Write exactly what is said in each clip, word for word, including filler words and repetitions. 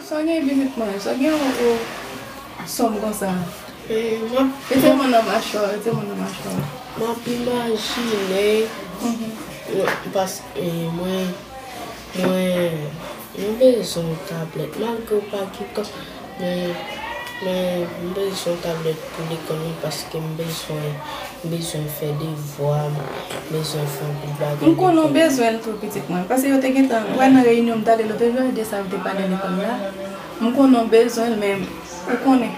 Sa w gen pitit mwen, sa w gen yon, yon sonm konsa. E, m ap, Mete mwen nan machwa, mete mwen nan machwa. M ap imajine, non, paske mwen, mwen, mwen bezwen yon tablèt. Malgre w pa gen kòb, men, men m bezwen yon tablèt pou lekòl mwen paske m bezwen, m bezwen fè devwa, m bezwen fè anpil bagay. M konnen w bezwen l tou, pitit mwen. Paske yo te gentan, wè nan reyinyon m t ale lòt jou a, de sa yo te pale lekòl la. M konnen w bezwen l, men ou konnen.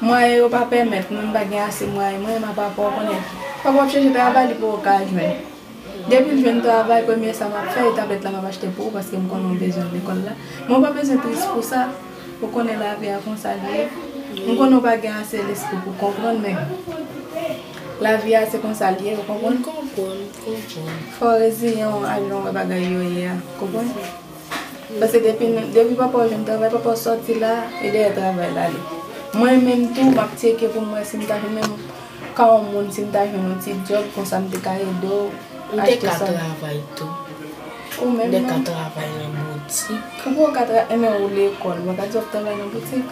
Mwayen yo pa pèmèt, mwen m pa gen ase mwayen, mwen, men papa w konnen. Papa w ap chèche travay, li poko ka jwenn. Depi l jwenn travay, premye sa m ap fè, e tablèt la m ap achte pou ou, paske m konnen w bezwen l lekòl la. Men w pa bezwen tris pou sa, ou konnen lavi a konsa l ye. M konnen w pa gen ase lespri pou konprann, men lavi a se konsa l ye, ou konprann? M konprann, m konprann. Fò w reziyen w a jan w wè bagay yo ye a, konprann? Paske depi, depi papa w jwenn travay, papa w sòti la, e dèyè travay l ale. Mwen menm tou, m ap tcheke pou m wè si m ta jwenn menm ka yon moun, si m ta jwenn yon ti djòb, konsa m te ka ede w M te achte ka sa. Travay tou. Ou menm, M te ka non? Travay nan boutik. Ou poko ka tra-, enben ou lekòl, ou pa ka di w ap travay nan boutik.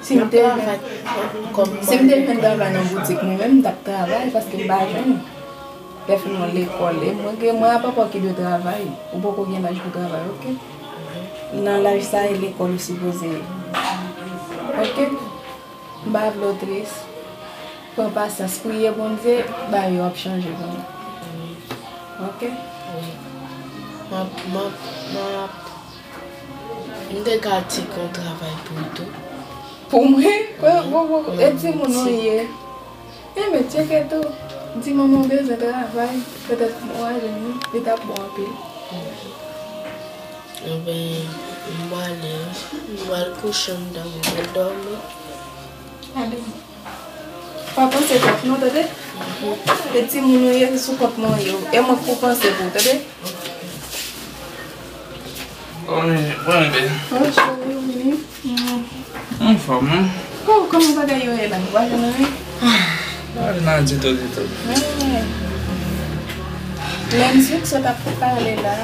Si M m ap te travay jwenn, kòm si m te jwenn travay nan boutik, mwen menm, m t ap travay paske m pa jwenn. Lè fini w lekòl, e mwen, gen mwen a papa w ki dwe travay. Ou poko gen laj pou travay, oke? Nan laj sa, e lekòl ou sipoze ye. Oke? M pa vle w tris. Pran pasyans, priye Bondye, bagay yo ap chanje pou nou. Oke? Wi. M ap, m ap, m ap, m te ka tcheke yon travay pou ou tou. Pou mwen? Bon, bon, bon. E timoun ou ye? Enben, tcheke tou. Di manman w bezwen travay. Petèt w a jwenn li, li t ap bon anpil. Enben, m prale, m pral kouche, m dòmi, m dòmi. Gade. Pa panse twòp non, tande? E timoun ou ye, se sou kont mwen ou ye. E mwen k pou panse pou ou, tande? Wi, mwen, bebe. Wi, cheri, ou vini? Anfòm, wi. Oh, kòman bagay yo ye la? Ou pa jwenn anyen? Pa jwenn anyen ditou, ditou. Lè m sot ap pale la,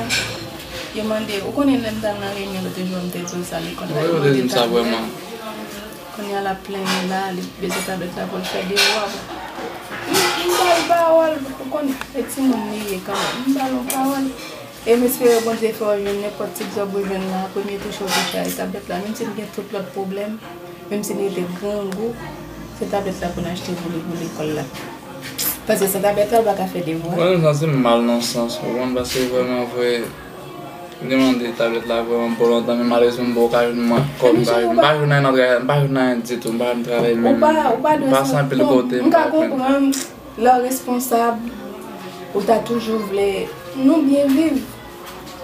yo mande, ou konnen lè m t al nan reyinyon lòt jou, m te di w sa, lekòl la, yo mande tablèt. Kounye a l ap plenyen la, li bezwen tablèt la pou l fè devwa. Bon, m, m ba l pawòl, ou konn, se timoun li ye kanmenm. M ba l yon pawòl. E m espere Bondye fè w jwenn nenpòt ti djòb ou jwenn la, premye touche w touche a, e tablèt la, menm si l gen tout lòt pwoblèm, menm si l rete grangou, se tablèt la pou n achte pou li, pou lekòl la. Paske san tablèt la, l pa ka fè devwa. Mwen, m santi m mal nan sans, ou konprann, paske vrèman vre, m te mande tablèt la vrèman bon lontan, men malerezman m poko ka jwenn mwen kòb, m pa jwenn anyen nan travay, m pa jwenn anyen ditou, m pa jwenn travay menm. Ou pa, ou pa dwe pase anpil kote, m pa jwenn. M ka konprann lè w responsab, ou ta toujou vle nou byen viv,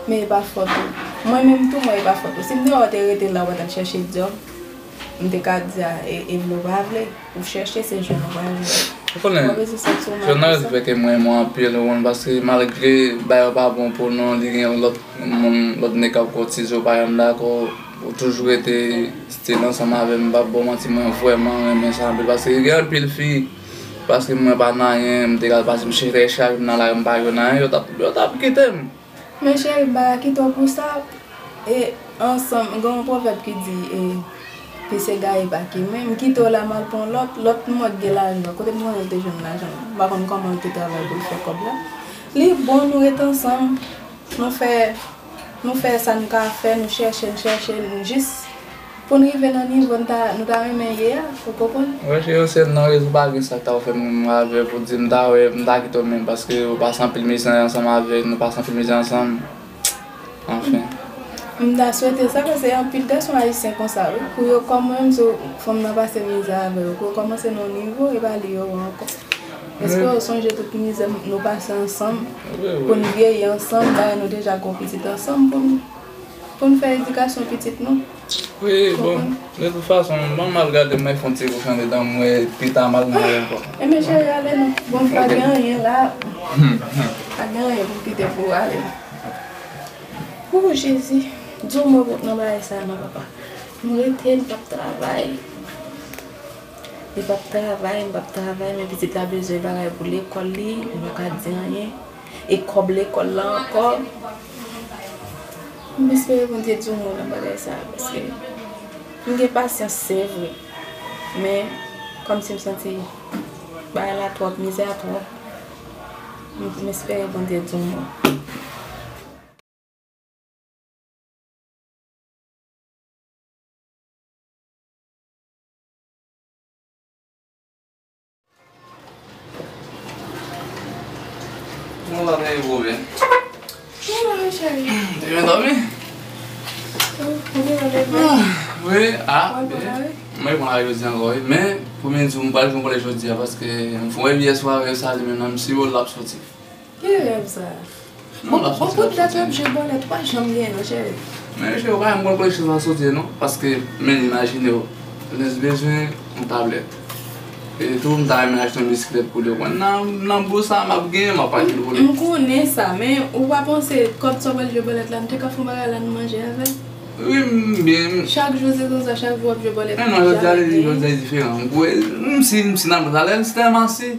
men e pa fòt ou. Mwen menm tou, mwen e pa fòt ou. Si m te wè w te rete la, w pa t al chèche djòb, m te ka di a, e, e vle w pa vle. Ou chèche, se jwenn ou pa jwenn. Ou konnen, Jonas vle ke mwen renmen w anpil, ou konn, paske malgre bagay yo pa bon pou nou, li gen lòt moun, lòt nèg k ap kotize, ou pa janm dakò, ou toujou rete still ansanm avè m, m p ap ba w manti, mwen vrèman renmen sa anpil, paske gen anpil fi, paske mwen pa nan anyen, m te ka pase m chèche chak jou nan lari, m pa jwenn anyen, yo t ap, yo t ap kite m. Men cheri, m pa ka kite w pou sa. E ansanm, gen yon pwovèb ki di, e, pis egare pa kimen. M kite w la, m al pran lòt, lòt mwen k gen lajan. Kote m konnen l te jwenn lajan? M pa konn kòman l te travay pou l fè kòb la. Li bon, nou ret ansanm, nou fè, nou fè sa n ka fè, nou chèche, n chèche, n jis Pou n rive nan nivo n ta, nou ta renmen ye a, ou konprann? Wè, cheri, se nan rezon pa gen sa k ta fè m avè w pou di m ta wè, m ta kite w menm, paske ou pase anpil mizè ansanm avè, nou pase anpil mizè ansanm. Anfen. M ta swete sa, paske anpil gason ayisyen konsa, wi. Pou yo, kòm mwen menm, si fanm nan pase mizè avè yo, pou yo kòmanse nan yon nivo, e pa li yo wè ankò. Èske w sonje tout mizè nou pase ansanm? Wi, wi. Pou n vyeyi ansanm, dayè nou deja gen yon pitit ansanm pou n, pou n fè edikasyon pitit nou. Wi, bon, de tout fason, ban m al gade, mwen fè yon ti kouch andedan, mwen pita m al nan lè ankò. Enben, cheri, ale non. Bon, pa gen anyen la. Pa gen anyen pou m kite pou w ale. Ou, Jezi, di yon mo nan bagay sa a non, papa. M rete, m p ap travay. Li p ap travay, m p ap travay, men pitit la bezwen bagay pou lekòl li, m pa ka di anyen. E kòb lekòl la ankò. M espere Bondye di yon mo nan bagay sa a, paske M gen pasyans, se vre. Men, kòmsi m santi bagay la twòp, mizè a twòp. M, m espere Bondye di yon mo. Bon, la, men, bon, men. Bon, la, men, cheri. Te byen dòmi? Ou, ou byen leve? Ah, wi, ah, byen. Mwen pran la jodi ankò, wi. Men, premye jou, m pral jwe yon bòlèt jodi a, paske m fè yon rèv yè swa, rèv sa, li menm nan, m si l ap soti. Ki rèv sa? Non, l ap soti, l ap soti. Bon, pou dat w ap jwe bòlèt, ou pa janm gen non, cheri. Men, cheri, ou pa janm konn kote chans la soti, non. Paske, men, imajine w, Lens bezwen yon tablèt. E tou, m ta renmen achte yon bisikilèt pou li. Ou konn nan, nan boul sa, m ap genyen, m ap achte l pou li. M konnen sa, men ou pa panse kòb sa w pral jwe bòlèt la, nou te ka fè yon bagay la, nou manje avè l? Wi, m byen. Chak jou se konsa, chak jou w ap jwe bòlèt. Men non, jodi a, jodi a diferan. M si, m si nan boul sa, lè m si tèlman si.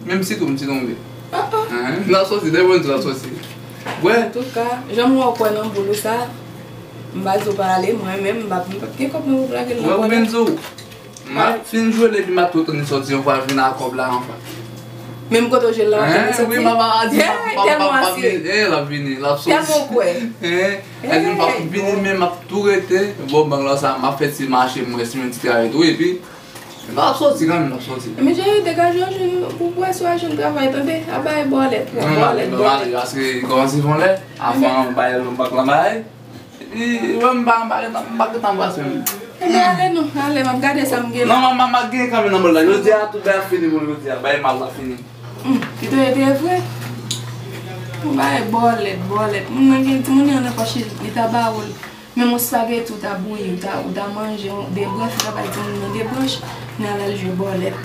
Menm si tou m ti tonbe. Ah, ah. Hein? L ap soti, depi mwen di l ap soti. Wè. Antouka, jan m wè w kwè nan boul ou sa, m pa di w pa ale, mwen menm, m pa, m pa gen kòb nan pou m lage l nan bòlèt. Wè, ou menm di w, m ap fin jwe l epi m ap tou tounen soti yon fwa, vin ak kòb la yon fwa. Menm kote w jwe l la, w ap tounen soti. Hein, wi, m ap di, m ap, m ap, m ap, m ap vini. Eh, l ap vini, l ap soti. Tèlman w asire. Hein? Epi m p ap vini, men m ap tou rete bò bang la sa, m ap fè ti mache, m wè si m yon ti travay tou, epi L ap soti kanmenm, l ap soti. Men cheri, degaje w, jwenn, pou, pou wè si w al jwenn travay, tande? Ap bay bòlèt, non, bòlèt, bòlèt. Paske li kòmanse fè yon lè, avan bay l yon bak lan bay. Epi, wè m pa, m pa gentan, m pa gentan anbrase l. Ebyen, ale non, ale, m ap gade sa m gen la. Non, m, m, m ap gen kanmenm nan bòl la. Jodi a, tout bagay ap fini pou jodi a. Bagay mal la fini. Hum, ki te, te vre? Ou bay bòlèt, bòlèt. Moun nan gen timoun nan nan pòch li, li ta ba ou l. Menm yon spaghetti ou ta bouyi, ou ta, ou ta manje, yon, de branch, ou ta bay timoun nan de branch, men al al jwe bòlèt.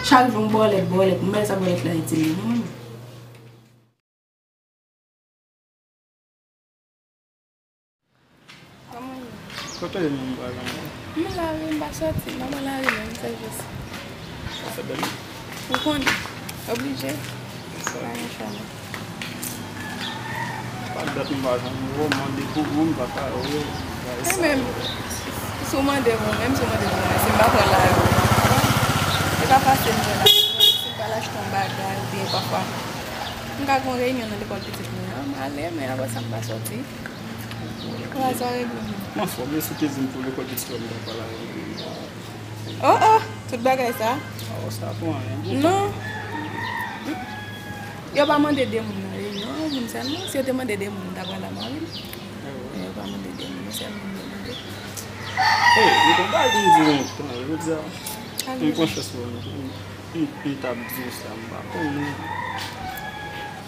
Chak jou yon bòlèt, bòlèt. M pa wè sa bòlèt la itil li, non. Kòman w ye? Kote w ye menm, pa janm wè? M lari, m pa soti, m pa pran lari menm, se jis. Sa fè bèl wi. Ou konnen, oblije. Pa gen chwa non. Pa dat m pa janm wè w, mande pou ou, m pa ka wè w. Men menm, si w mande m, menm si w mande m, si m pa pran lari, e pa fasil mwen la. Si m pral achte yon bagay, oubyen pafwa, m ka gen yon reyinyon nan lekòl pitit mwen an, m ale, men apre sa, m pa soti. Travay sa regle menm. M anfòm, men si w te di m pou lekòl pitit ou a, m t ap pale avè w. Oh, oh, tout bagay sa. Oh, sa pou anyen. Non. Yo pa mande de moun nan reyinyon, yon moun sèlman. Si yo te mande de moun, m ta pral a mari m. Men yo pa mande de moun, yon sèl moun yo mande. Hey, m konn bagay pou m di w lontan, jodi a, m pran chans pou m, m, m t ap di w sa, m pa konnen.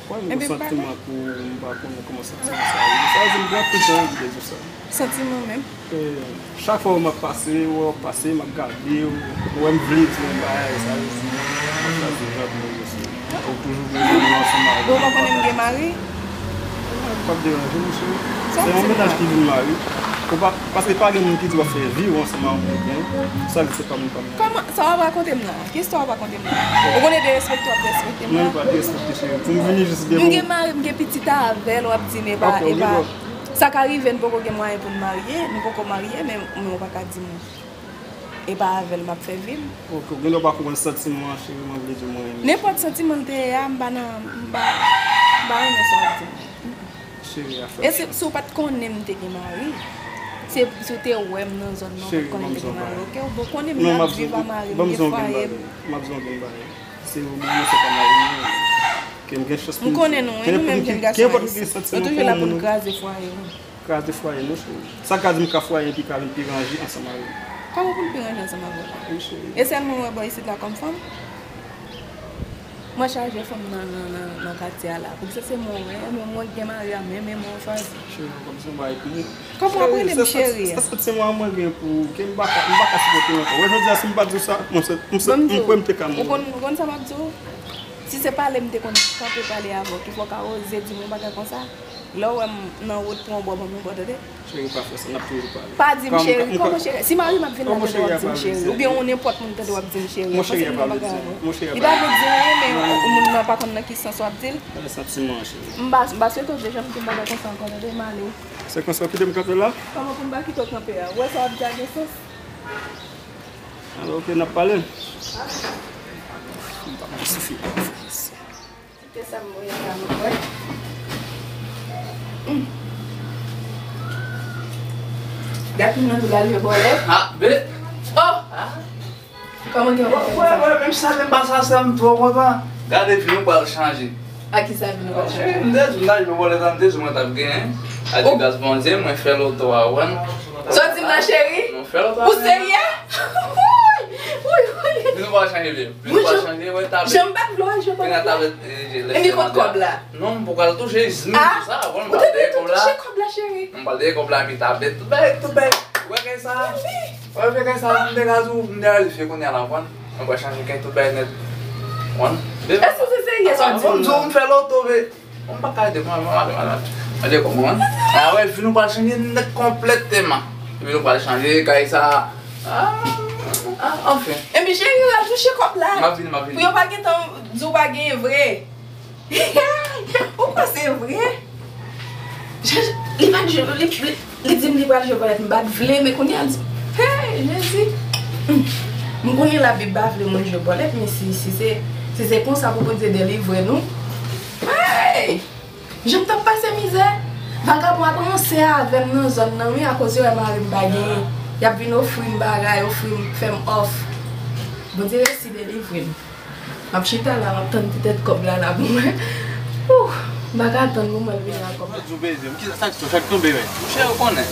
Wè, m gen santiman pou ou, m pa konnen kòman santiman sa ye. Sa vle di m pran tout jan pou m te di w sa. Santiman menm? E, chak fwa w m ap pase, w ap pase, m ap gade w, w wè m vle di yon bagay, sa vle di m ap chwazi jan pou m rezoud sa. Ou toujou vle jwenn nou ansanm avè m. Bon, ou pa konnen m gen mari? P ap deranje m, cheri. Se yon mennaj ki vin mari. Ou pa, paske pa gen moun ki di w ap fè vi w ansanm ak yon moun byen. Sa vle di se pa moun pa m. Kòman, sa w ap rakonte m la? Ki istwa w ap rakonte m la? Ou konnen derespekte w ap derespekte m la? Non, m pa derespekte, cheri. Pou m vini jis devan w. M gen mari, m gen pitit avè l, w ap di m e pa, e pa. Sa ka rive, n poko gen mwayen pou n marye, nou poko marye, men, men w pa ka di m e pa avè l m ap fè vi m. Ok, ou gen dwa pa konprann santiman an, cheri, mwen vle di w mwen renmen w. Nenpòt santiman l te ye a, m pa nan, m pa, m pa renmen sa w ap di m. Cheri, afè w. E si, si w pa t konnen m te gen mari, se, si w te wè m nan zòn nan, w pa t konnen m te gen mari, ok? Ou bon konnen m ap viv a mari m, gen fwaye m. M ap di w yon grenn bagay. Se ou menm, se pa mari m, non. Ke m gen chans pou m di w. M konnen nou, wi, nou menm jèn gason ayisyen. Nou toujou la pou n kraze fwaye nou. Kraze fwaye nou, cheri. Sa ka di m ka fwaye epi ka vin pi ranje ansanm avè m. Kòman pou n pi ranje ansanm avè w la? Wi, cheri. E sèl mwen w wè bò isit la kòm fanm? Mwen chaje fanm nan, nan, nan, nan katye a la. Poukisa se mwen w renmen, mwen k gen mari a, men, men mwen w chwazi? Cheri, kòm se yon bagay pou mwen. Kòman w ap rele m cheri a? Se santiman mwen gen pou ou, ke m pa ka, m pa ka sipòte ankò. Wè, jodi a, si m pa di w sa, mwen, se, m, se, m kwè m te ka mouri. Ou konn, ou konn sa m ap di w? Si se pale m te konn kanpe pale avè w, ki fè w ka oze di m yon bagay konsa? Lè w wè m nan wout, pran w bò, ban m yon bò, tande? Cheri, pa fè sa, n ap toujou pale. Pa di m cheri, kòman cheri? Si mari m ap vin la, tande w ap di m cheri. Oubyen yon nenpòt moun tande w ap di m cheri. Yon bagay ankò. Li pa vle di anyen, men moun nan pa konn nan ki sans w ap di l. Santiman, cheri. M pa, m pa swete w de janm di m bagay konsa ankò, tande, m ale. Se konsa w kite m kanpe la? Kòman pou m pa kite w kanpe a? Ou wè sa w ap di a gen sans? Alò, ok, n ap pale. Gad moun nan tou l al jwe bòlèt. Ah, be. Oh! Ah. Kòman gen yon kontan sa? Wè, wè, menm sa, menm pa sa, sa, m twò kontan. Gade, vi nou pral chanje. A ki sa vi nou pral chanje? M te di w, m ta jwe bòlèt la, m te di w mwen t ap genyen. Ak gras Bondye, mwen fè loto a, w konprann? Sa w di m nan, cheri? Mwen fè loto a. Ou serye? Wi, wi, wi. Vi nou pral chanje, vi. Vi nou pral chanje, wè, tablet. Jan m pa t vle w al jwe bòlèt la. Epi kot kòb la? Non, m poko al touche, izin, tout sa, bon, m pral dèyè kòb la. Ou te di tou touche kòb la, cheri. M pral dèyè kòb la, epi tablet, tout bagay, tout bagay. Ou wè kay sa? Ou wè kay sa, m te ka di w, m te ka di w, kounye a la, w konprann? Mwen pral chanje kay tout bagay nèt. W konprann? Èske se serye sa w di m nan? M di w, m fè loto, be. Mwen pa ka ede, mwen, mwen, mwen, mwen, mwen, mwen, kòman? A wè, vi nou pral chanje nèt konplèteman. Vi nou pral chanje, kay sa. Ah, ah, anfen. Epi cheri, w al touche kòb la. M ap vini, m ap vini. Pou yo pa gentan di w pa genyen vre. Ou panse vre? Li pa t jwe, li, li, li di m li pral jwe bòlèt, m pa t vle, men kounye a l di, hey, Jezi! M konnen Labib pa vle moun jwe bòlèt, men si, si se, si se konsa pou Bondye delivre nou, hey! Jan m t ap pase mizè, vagabon ap ranse avè m nan zòn nan, wi, akoz yo wè mari m pa genyen. Y ap vin ofri m bagay, ofri m, fè m òf. Bondye resi delivre m. M ap chita la, m ap tann ti tèt kòb la la pou mwen. Ouh, m pa ka tann pou mwen vini ak kòb la. Di w peze m, kisa sa k tonbe, men? Monchè, ou konnen.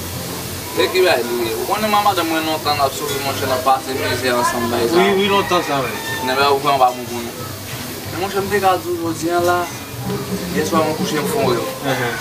Se ki bagay li ye? Ou konnen mwen ak madanm mwen lontan n ap soufri, monchè, n ap pase mizè ansanm, bagay sa. Wi, wi, lontan sa, men. Nèg la, ou vrèman pa bon pou nou. Men, monchè, m te ka di w jodi a la, yèswa mwen kouche, m fè yon rèv. Enhen.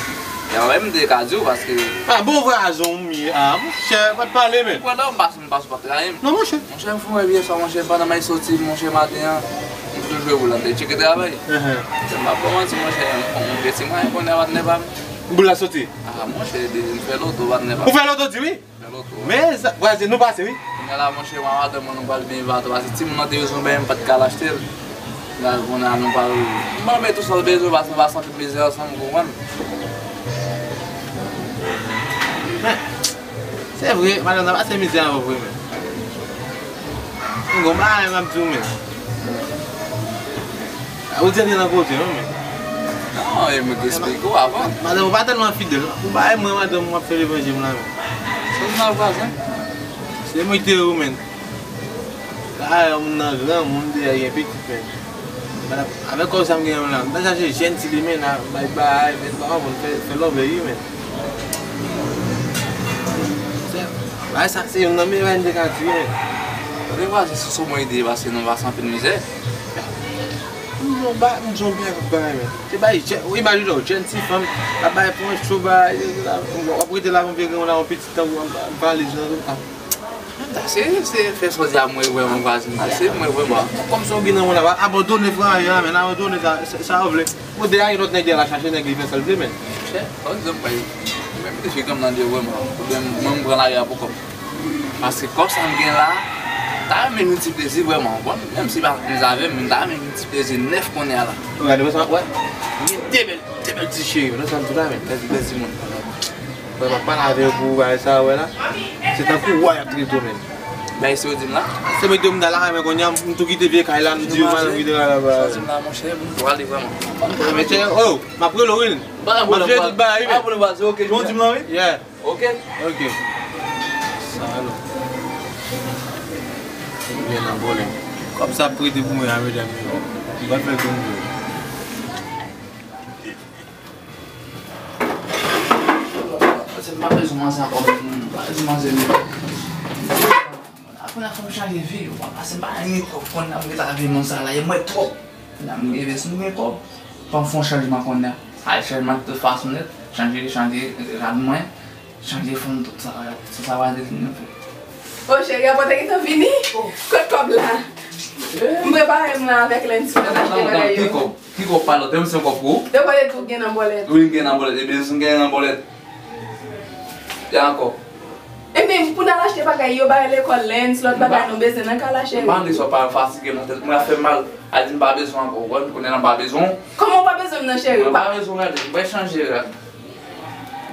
E anlè m te ka di w, paske. Ah, bon vwayajè w ye, ah, monchè, pa t pale, men. Ou kwè non, m pa M pa sou pa trayi m. Non, monchè. Monchè, m fè yon rèv yèswa, monchè, pandan m al soti, monchè, maten an, m sot jwe boul la, m te tcheke travay. Enhen. Se m p ap ba w manti, monchè, m fè yon grenn ti mwayen kounye a patnè pa m. Boul la soti? Ah, monchè, depi m fè loto, patnè pa m. Ou fè loto di wi? Fè loto. Men, sa, vwazin, nou pase, wi. Kounye a la, monchè, mwen ak madanm mwen, nou pral benyen bato, paske timoun nan te bezwen yon bagay, m pa t ka al achte l. Gad, kounye a nou pral, m ban men tou sa l bezwen, paske nou pase anpil mizè ansanm, ou konprann? Men, se vre, madanm nan pase mizè avè w vre, men. M gon bagay m ap di w, men. Ou di antre nan koze, non, men. Non, e mwen ki eksplike w avan. Madanm ou pa tèlman fidèl. Ou pa wè mwen, madanm, m ap fè levanjil la, men. Se ou nan vwazen? Se mwen ki te ou, men. Kay yon moun nan granmoun, m te gen pitit, men. Avèk kòb sa m genyen la, m ta chache jèn ti limen la, bay bay, men pa konn fè, fè lòbèy wi, men. Bagay sa se youn nan meyè bagay m te ka di wi, men. Tande vwazen, se sou mwen ede paske nou pase anpil mizè. M di w ba, m di w byen bagay, men. Se bay jèn, imajine w, jèn ti fanm, ap bay pran cho, bay, w ap rete la, yon vye granmoun la, yon pitit tankou, m pa, m pa alèz nan, ah. Sa se, se fè sòdi a mwen vrèman vwazen, se mwen vrèman. Kòm sa w gen nan mwen la, w abandone frè a, men abandone sa, sa, sa w vle. Ou de a gen lòt nèg dèyè la chache nèg li fè sa l vle, men. Chè, pa egzanp, bay, menm te fè granm nan de vrèman, oubyen mwen m pran lari a pou kòb. Paske kòb sa m gen la, ta renmen yon ti plezi vrèman, w konprann? Menm si pa menm avè m, men ta renmen yon ti plezi nèf kounye a la. Ou gade sa? Wè. M gen de bèl, de bèl ti cheri, nan sa m tou la, men, bèl, bèl timoun. Mwen pa pale avè yo pou bagay sa, wè la. Se tankou wa y ap trete w menm. Bagay sa yo di m la. Se mwen ki te di w m ta lakay mwen kounye a, m tou kite vye kay la, m di yo madanm kite kay la ba. Sa yo di m la, monchè, m pwale vrèman. Mesye, oh, m ap rele w wi. M ap jere tout bagay wi. Bon, di m lan wi. Yeah. Ok. Ok. Sa alò. Byen nan bòlè. Kòb sa ap prete pou mwen a medam yo. M pa fè granmoun. Paske m pa bezwen manzè ankò, m pa bezwen manzè menm. Apre n ap fè m chanje vi, w pa pase m pa renmen twòp, konn ap rete avè moun sa la, e mwen twòp. Kounya m gen vès, m gen kòb. Fò m fè yon chanjman kounya. Al chanjman de tout fason nèt, chanje, chanje rad mwen, chanje fon tout sa, tout sa va de nou fè. O cheri, apòt gentan vini? Kot kòb la? M prepare m la avèk lens pou n achte bagay yo. Ki kòb? Ki kòb pa lòt? Menm se yon kòb pou ou? Yo pale tou gen nan bòlèt. Wi, gen nan bòlèt. Ebyen, si m gen nan bòlèt. E ankò? Ebyen, pou n al achte bagay yo, bagay lekòl, lens, lòt bagay nou bezwen nan kay la, cheri. M pa antre sou pa fatige nan tèt mwen ap fè m mal. A di m pa bezwen ankò, ou konprann? Kounye a la m pa bezwen. Kòman w pa bezwen m nan, cheri? Mwen pa bezwen rad, mwen chanje rad.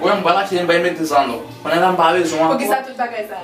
Wè, m pral achte, m bay mete sa non. Kounye a la m pa bezwen ankò. Poukisa tout bagay sa?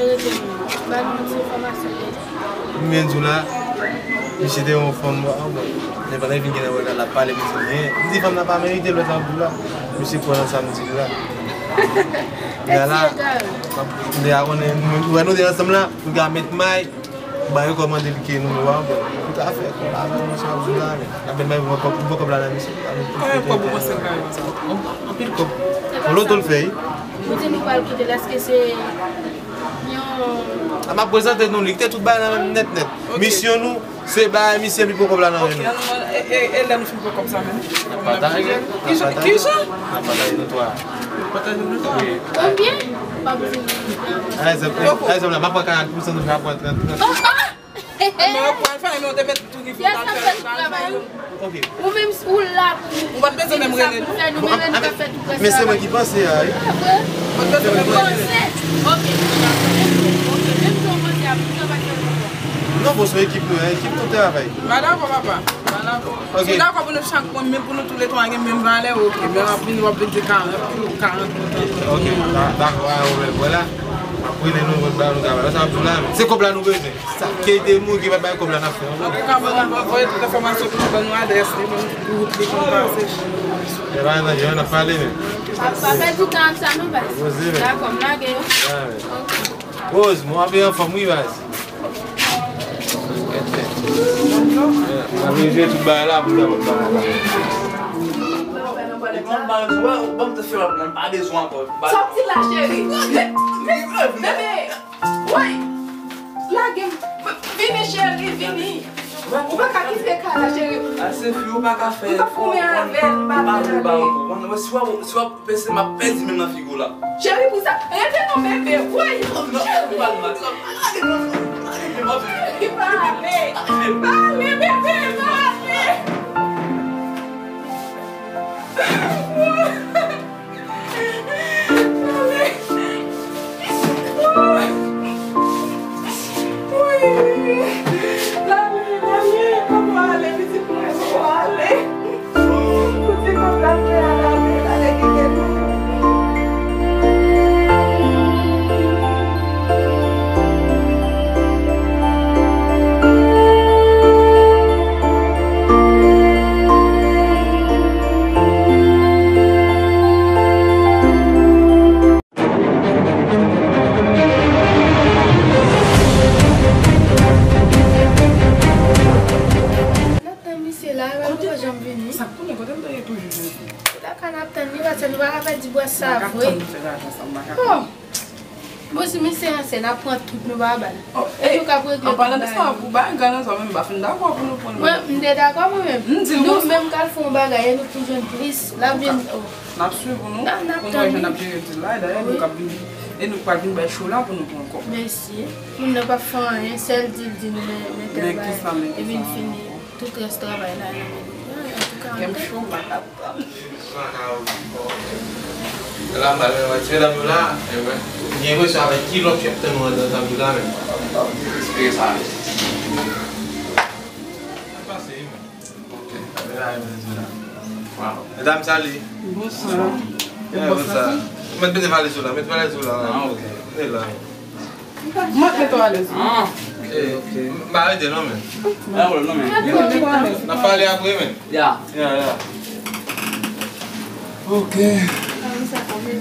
rete menm. Ba nou ti enfòmasyon yo. M byen di w la, misye te yon fanm, ah, bon. Men pandan l vin gen nan wè l ap pale, m di, men, m di fanm nan pa merite lòt sa w ap di w la. Misye kwè nan sa m di l la. Kounye a la, m deja konnen, nou, nou te ansanm la, nou ka met may, ba yo kòmande li ke nou, nou, ah, bon. Tout afè, kòb la, men, sa w ap di w la, men. Apèn bay, m pran kòb, m pran kòb la nan misye. Konbyen kòb ou panse l ka rive sa? Anpil kòb. Yon loto l fè, wi. Ou di nou pral kite l, èske se yon... A, m ap prezante nou li, te tout bagay nan menm nèt nèt. Ok. Misyon nou, se bay misye li pran kòb la nan men nou. Ok, e, e, e lè nou fin pran kòb sa menm? N ap pataje. Kijan, kijan? N ap pataje nou twa. Pataje nou twa? Wi. Konbyen? Pa bezwen. Pa egzanp, pa egzanp la, m ap pran karant pousan, nou fè ap pran trant, trant. An, men yo pral fè, men yo te met tou ki fout al fè travay yo. Ok. Ou menm, ou la pou... Ou pa t bezwen menm rele nou. Fè nou, men menm ka fè tou prèske. Men se mwen ki panse a, wi. Ah, vre? Ou pa t bezwen menm rele nou. Panse. Ok. Ok, menm jan w panse a, pou travay fè nou. Non, bon, se yon ekip nou, yon ekip nou travay. M pa dakò, papa. M pa dakò. Ok. Si w dakò pou nou chak pran, men pou nou toulètwa gen menm valè, ok. Men w ap vini, w ap vin di karant, karant. Ok, da-, dakò, pa gen pwoblèm. Vwala. M ap rele nou, mwen ba nou travay. Sa ap di la, men se kòb la nou bezwen. Sa, ke te moun ki pa bay kòb la n ap fè. Ok, kamarad, m ap voye tout enfòmasyon pou nou ban nou adrès li, pou wout li, pou nou pase. E pa nan, yo, n ap pale, men. Pa, pa pèdi tan ak sa, non, baz. Poze, men. Dakò, m lage yo. Ya, men. Ok. Rose, mwen ap anfòm, wi, baz. Ya, m ap jwe tout bagay la, pou nou tout bagay la. Ban m te fè, m pa bezwen ankò. Sòti la, cheri. Bebe. Woy! Lage m. Vini, cheri, vini. Ou pa ka kite kay la, cheri. A, se fi, ou pa ka fè. M p ap goumen avè l, m pa vle l ale. Ou konn, si w ap, si w ap pèse, m ap pèdi menm nan figo la. Cheri, pou sa, rete non, bebe. Woy! Cheri! Pa ale, pa ale, bebe, pa ale. N ap tann misye la, men li poko janm vini. Sa k tounen, kote l te ye toujou, Jezi? Tout la ka n ap tann li, paske nou pa ka pèdi bwès sa vre. N ap tann misye la, ansanm, n ap tann. Bon, si misye ansyen, n ap pran tout nou pa ba l. Oh, e nou k ap regle tout bagay. An palan de sa, pou bagay nan zòn, m pa fin dakò pou nou pran l. Mwen, m te dakò mwen menm. M di l konsa. Nou menm k al fè yon bagay, e nou pou jwenn plis. L ap vin, oh. N ap swiv ou nou, pou nou wè jan n ap jere tout la, e dayè nou k ap vin, e nou k pral vin bay cho la pou nou pran kòb. Mèsi. Moun nan p ap fè anyen, sèl di l di nou men, men tèl bagay. Epi n fini tout rès travay la nan men nou. Antouka, kè m cho, m pa ka tann. La, m pral wè ti medam yo la, e wè. M gen enpresyon avèk kilòt y ap tann nou anndan tanbou la menm. M espere sa. Sa pase, wi, men. Ok. Medam, salut. Bonswa. Bonswa. Mèt mete valèz ou la, mete valèz ou la. Ah, ok. Mete la. Mwen mete w alèz. Ah, ok, ok. M pa rete non, men. Pa pwoblèm non, men. Mete w alèz. N ap pale apre, men. Ya. Ya, ya. Ok.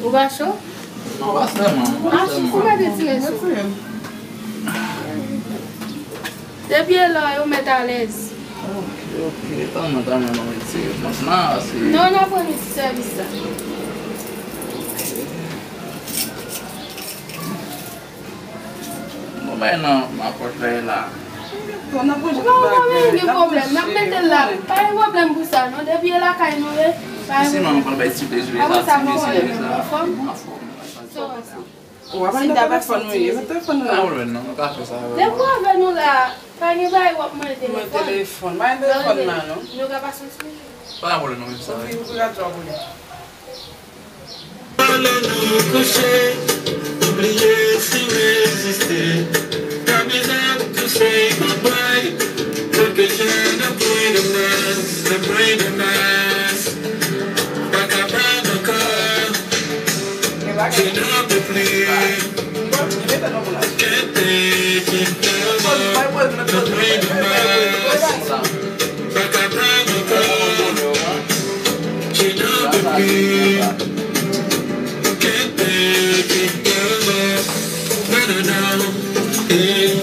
Ou pa cho? Non, pa sèlman, pa sèlman. Ou mete ti resou. Depi e la, yo mèt alèz. Ok, ok. Tann mwen, tann mwen, non, retire. Mwen, nan, se... Non, n ap rann ti sèvis la. Bon, bay nan, nan pòch la, e la. Bon, n ap ranje tout bagay. N ap gen pwoblèm, n ap mete l la. Pa gen pwoblèm pou sa, non. Depi e lakay nou ye, pa gen pwoblèm. Apre sa, mwen wè menm anfòm. Ou ap mete telefòn ou ye, mete telefòn ou la. Pa gen pwoblèm, non, nou ka fè sa. Depi w avè nou la, pa gen bagay w ap mande telefòn. Mande telefòn, pa gen telefòn la, non. Nou ka pase yon sou. Pa gen pwoblèm, non, menm sa. Ou fi, ou fi radyo a boule. Pale nou kouche, oubliye si reziste. Got me there to say goodbye. Pèp ke jèn ap pran de mas, ap pran de mas. Pa kapab ankò. Je n'en peux plus. Can't take it no more. Ap pran de mas. Pa kapab ankò. Je n'en peux plus. Can't take it no more. No, no, no. Hey,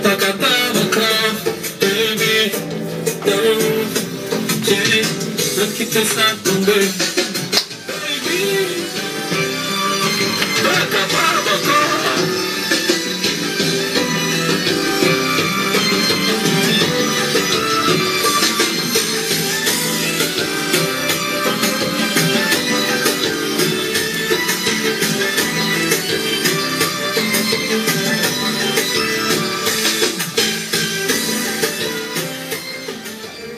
pa kapab ankò, baby. No. Yeah, nou kite sa tonbe. Baby, pa kapab ankò.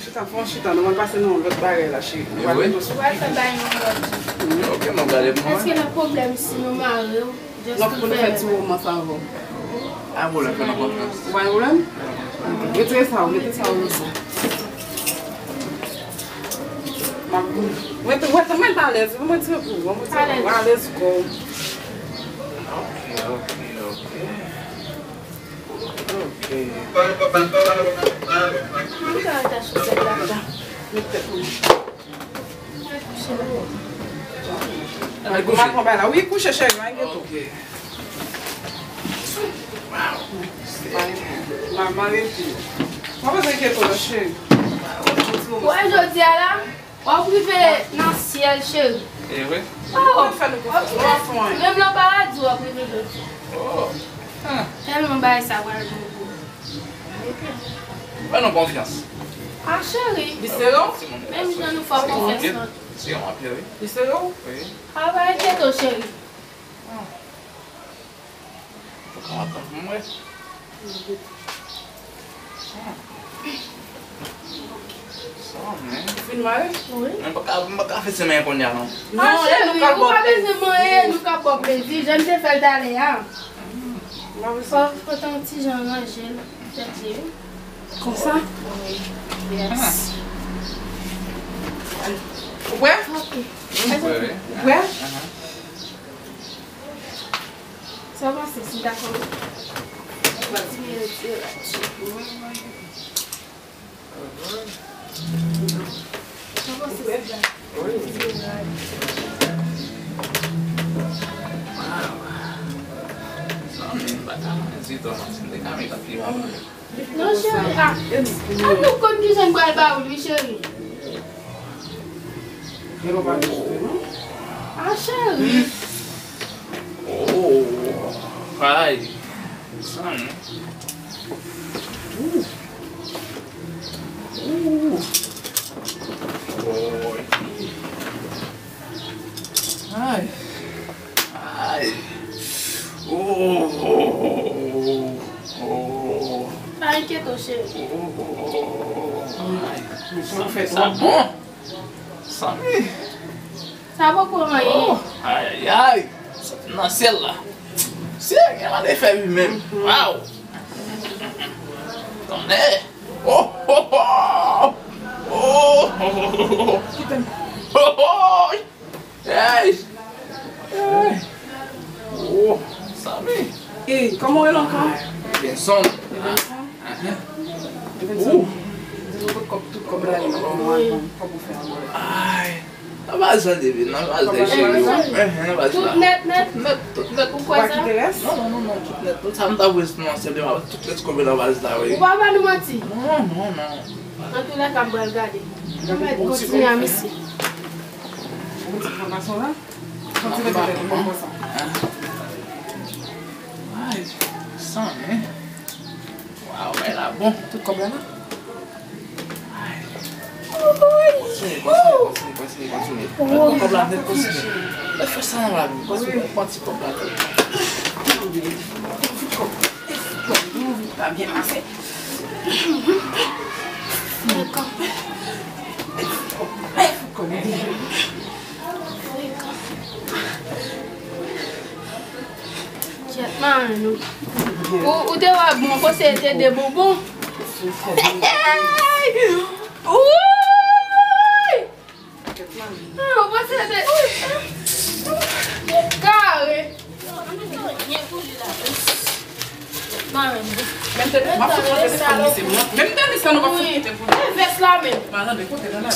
Chita, fè yon chita, nou pral pase nan yon lòt bagay la, cheri. Nou pral mete w sou. Ou pral fè bagay nan lòt. Ok, mwen gade pou mwen. Èske nan pwoblèm si nou mare w? Non, pou nou fè ti romans avè w. A, pwoblèm, fè nan konfyans. Ou pa gen pwoblèm? Retire sa, ou mete sa, ou mete sa. M ap, mwen, mwen, mwen alèz, mwen tire pou ou, mwen tire pou ou, alèz kò w. Ok, ok, ok. Ok. Mwen ka rete asou sèl la. Mete tèt ou. Al kouche. Wi, kouche, cheri, mwen gen tou. Ok. Wow. Mwen, mwen rete. Mwen pa enkyete w, cheri. Ou wè jodi a la, w ap rive nan syèl, cheri. E vre? Oh, w ap rive, menm nan paradi, w ap rive jodi a. Oh. Ah. Tèlman bagay sa pral bon pou ou. Fè nou konfyans. Ah, cheri. Li serye w? Menm jan nou fè w konfyans lan. Serye w, wi. Li serye w? Wi. Ah, pa enkyete w, cheri. Ah. Ou ka ap tann mwen. Ah. Sa, men. Ou fin mare? Wi. Men m pa ka, m pa ka fè semen kounye a, non. Ah, cheri, ou pa bezwen manyen, nou ka ba w plezi. Jan m te fè l talè a. Fò, fò tan ti jan ranje l. Tèt li, wi. Konsa? Wi. Yes. Ou prè? Ok. Ou prè? Sa w panse si m ta fè yon ti minit de rad? Sa w panse si m ta fè yon ti rad? Wow. Zanmi m pa ka manyen ditou, non, si m te ka met anpil. Non, cheri, ah. An nou konn kijan m pral ba ou li, cheri. Gen lè w pa bezwen, non. Ah, cheri. Oh, ay. Zanmi. Ooh. Ooh. Oh. Ay. Ay. Oh, oh, oh, oh, oh. Pa enkyete w, cheri. Oh, oh, oh, oh, oh. Ay. Sa bon. Zanmi. Sa poko anyen. Oh, ay, ay, ay. Sa nan syèl la. Syèl gen lè fè wi menm. Wow. Tonnè. Oh, oh, oh. Oh, oh, oh, oh. Oh, oh. Hey! Hey! Oh, Samy! Ey, kòman w rele ankò? Ebenson. Ebenson? Ahan. Ebenson. Di nou tout kòb, tout kòb la, li nan kòb ou fè anmwey. Ay, nan baz la, David, nan baz la, cheri. Ebenson. Ehe, nan baz la. Tout nèt, nèt? Tout nèt, tout nèt. Ou kwè sa? Ou pa kite rès? Non, non, non, non, tout nèt. Tout sa m ta voye sou nan sèl de ma, tout rès kòb yo nan baz la, wi. Ou pa ba nou manti? Non, non, non. Antoulèka, m pral gade. Mwen mèt kontinye a misye. Ou mete pran mason la? Kontinye mete pran mason. Ay, san, men. Waw, men la Bon, tout kòb la la. Kontinye, kontinye, kontinye, kontinye, kontinye. Pran kòb la nèt, kontinye. Fè sa nan lavi. Kontinye, pran ti kòb la. Pa byen pase. Kyèt, marenn ou. Ou, ou te wè bon, konseye te de bonbon. Wouy! Ah, ou konseye te kare. Marenn ou. Menm tèt, m ap fout kite pou misye. Menm tèt sa nou p ap fout kite pou li. Vès la menm. Malandren, kote nan la?